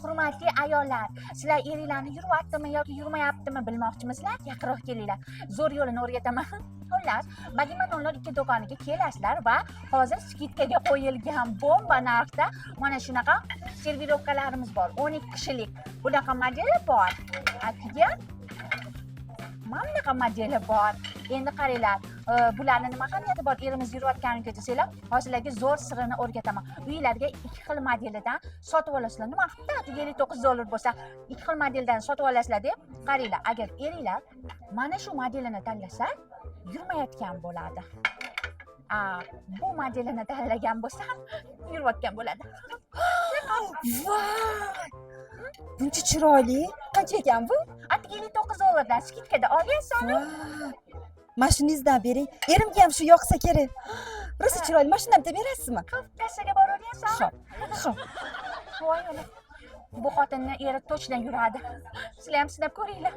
Hurmatli ayollar, sizlar eringlarni yuryaptimi yoki yurmayaptimi bilmoqchimisizlar? Yaqinroq kelinglar, zo'r yo'lini o'rgataman. Xullas, Magima 002 do'koniga kelasizlar va hozir скидка ga qo'yilgan bomba narxda mana shunaqa сервировка larimiz bor. 12 kishilik bunaqa modeli bor. Keyin mana bunaqa modeli bor. Endi qaranglar, bularni nima ahamiyati bor erimiz yurayotganiga desanglar, hozir sizlarga zo'r sirini o'rgataman. Uylarga ikki xil modelidan sotib olasizlar. Nima qilibdi? 59 dollar bo'lsa, ikki xil modeldan sotib olasizlar deb qaranglar. Agar eringlar mana shu modelini tanlasa, yurmayotgan bo'ladi. A, bu modelini tanlagan bo'lsa, yurayotgan bo'ladi. Voy! Buncha chiroyli. Qancha ekan bu? 59 dollardan скидка da olgansan. Voy! Mashinangizdan bering. Erimga ham shu yoqsa kerak. Rosa chiroyli. Mashinani bitta berasizmi? Kassaga boravergansan. Xo'p. Xo'p. Voy, ona. Bu xotinni eri точно yuradi. Sizlar ham sinab ko'ringlar.